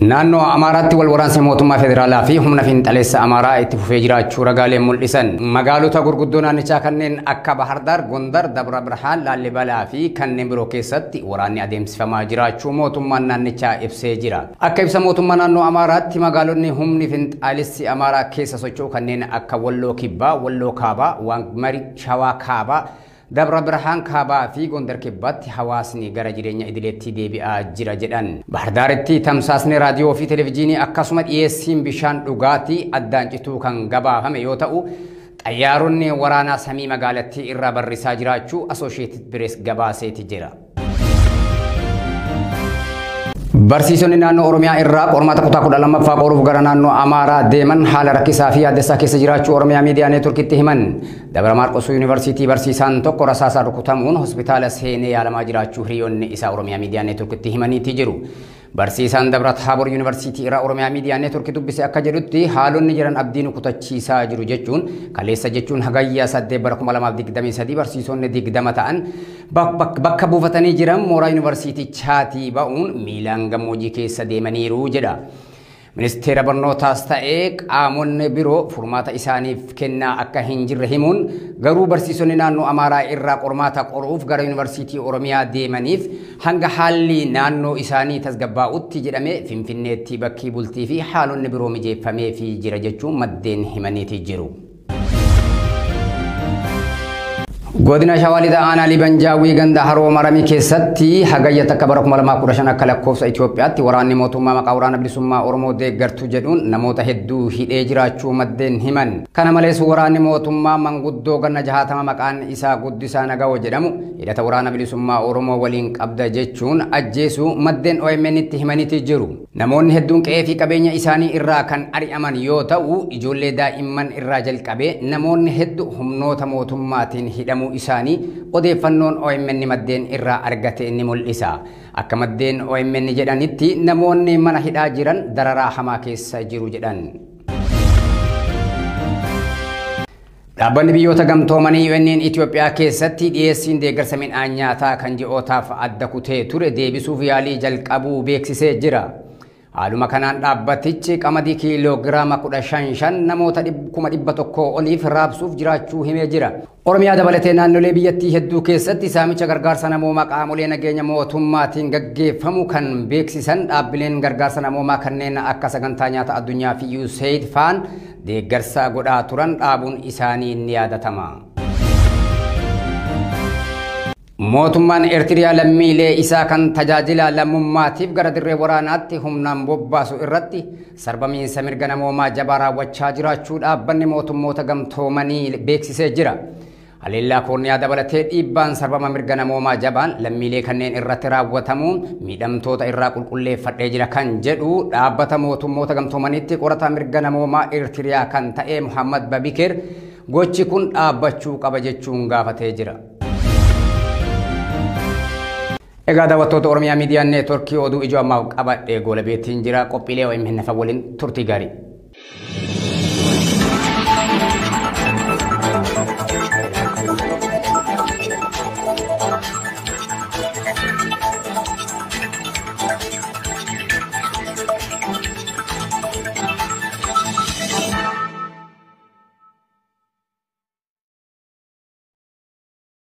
Naannoo Amaaraatti wal waraansi mootummaa federaalaa fi humna fiinxaleessa Amaaraa itti fufee jiraachuu ragaaleen mul'isan. Magaalota gurguddoo naannichaa kanneen akka Bahardaar, Gondar, Dabra Birhaan, Laallibalaa fi kanneen biroo keessatti waraanni adeemsifamaa jiraachuu mootummaan naannichaa ibsee jira. Akka ibsa mootummaa naannoo Amaaraatti magaalonni humni fiinxalessi Amaaraa keessa socho'u kanneen akka Walloo Kibbaa, Walloo Kaabaa, Waangmari, Shawaa Kaabaa, Dabra Birhaan Kaabaa fi Gondar Kibbaatti hawaasni gara jireenya idileetti deebi'aa jira jedhan. Bahardaaritti tamsaasni raadiyoo fi televezyiinii akkasuma dhiyeessiin bishaan dhugaatii addaan cituu kan gabaafame yoo ta'u, xayyaaronni waraanaa samii magaalattii irraa barrisaa jiraachuu Associated Press gabaaseeti jira. Barsiisonni naannoo Oromiyaa irraa qormaata kutaa 12ffaa qoruuf gara naannoo Amaaraa deeman haala rakkisaa fi yaaddessaa keessa jiraachuu Oromiyaa Miidiyaa Neetworkitti himan. Dabra Maarqos Yuunivarsiitii barsiisaan tokko rasaasaan rukutamuun hospitaala seenee yaalamaa jiraachuu hiriyoonni isaa Oromiyaa Miidiyaa Neetworkitti himaniiti jiru. Barsiisaan Dabra Taabor Yuunivarsiitii irraa Oromiyaa Miidiyaa Neetworkii dubbise akka jedhutti haalonni jiran abdii nu kutachiisaa jiru jechuun kaleessa jechuun hagayya 8 bara 2023 barsiisonni 20 ta'an bakka buufatanii jiran mooraa yuunivarsiitichaatii ba'uun miilaan gammoojjii keessa deemaniiru jedha. Ministeera barnootaas ta'ee qaamonni biroo furmaata isaaniif kennaa akka hin jirre himuun garuu barsiisonni naannoo Amaaraa irraa qormaata qoruuf gara Yuunivarsiitii Oromiyaa deemaniif hanga haalli naannoo isaanii tasgabbaa'utti jedhamee Finfinneetti bakki bultii fi haalonni biroo mijeeffameefii jira jechuun maddeen himaniiti jiru. Godina Shawaa Lixaa Aanaa Liiban Jaawwii ganda Haroo Maramii keessatti hagayya takka bara 2015 akka lakkoofsa Itoophiyaatti waraanni mootummaa maqaa waraana bilisummaa Oromoo deeggartuu jedhuun namoota hedduu hidhee jiraachuu maddeen himan. Kana malees waraanni mootummaa manguddoo ganna 60 maqaan isaa Guddisaa Nagawoo jedhamu hidhata waraana bilisummaa Oromoo waliin qabda jechuun ajjeesuu maddeen OMN itti himaniiti jiru. Namoonni hedduun qe'ee fi qabeenya isaanii irraa kan ari'aman yoo ta'u, ijoollee daa'imman irraa jalqabee namoonni hedduu humnoota mootummaatiin hidhamuu isaanii odeeffannoon OMN maddeen irraa argate ni mul'isa. Akka maddeen OMN jedhanitti namoonni mana hidhaa jiran dararaa hamaa keessa jiru jedhan. Dhaabbanni biyyoota gamtoomanii UN'n Itoophiyaa keessatti dhiyeessiin deeggarsa midhaan nyaataa kan ji'ootaaf adda kutee ture deebisuuf yaalii jalqabuu beeksisee jira. Haaluma kanaan dhaabbatichi qamadii kiiloogiraama 15 namoota 100,000 oliif raabsuuf jiraachuu himee jira. Oromiyaa dabalatee naannolee biyyattii hedduu keessatti saamicha gargaarsa namoomaa qaamolee nageenya mootummaatiin gaggeeffamu kan beeksisan dhaabbileen gargaarsa namoomaa kanneen akka sagantaa nyaata addunyaa fi USAID faan deeggarsa godhaa turan dhaabuun isaanii ni yaadatama. Mootummaan Eertiriyaa lammiilee isaa kan tajaajila lammummaatiif gara dirree waraanaatti humnaan bobbaasu irratti sarbamiinsa mirga namoomaa jabaa raawwachaa jiraachuu dhaabbanni mootummoota gamtoomanii beeksisee jira. Haleellaa koorniyaa dabalatee dhiibbaan sarbama mirga namoomaa jabaan lammiilee kanneen irratti raawwatamuun miidhamtoota irraa qulqulleeffadhee jira kan jedhu dhaabbata mootummoota gamtoomaniitti qorataa mirga namoomaa Eertiriyaa kan ta'e Muhammad Babikir gochi kun dhaabbachuu qaba jechuun gaafatee jira. Egaa daawwattoota Oromiyaa Miidiyaa Neetworkii oduu ijoo ammaaf qabadhee goolabeettiin jira. Qophiilee OMN waliin turtii gaarii.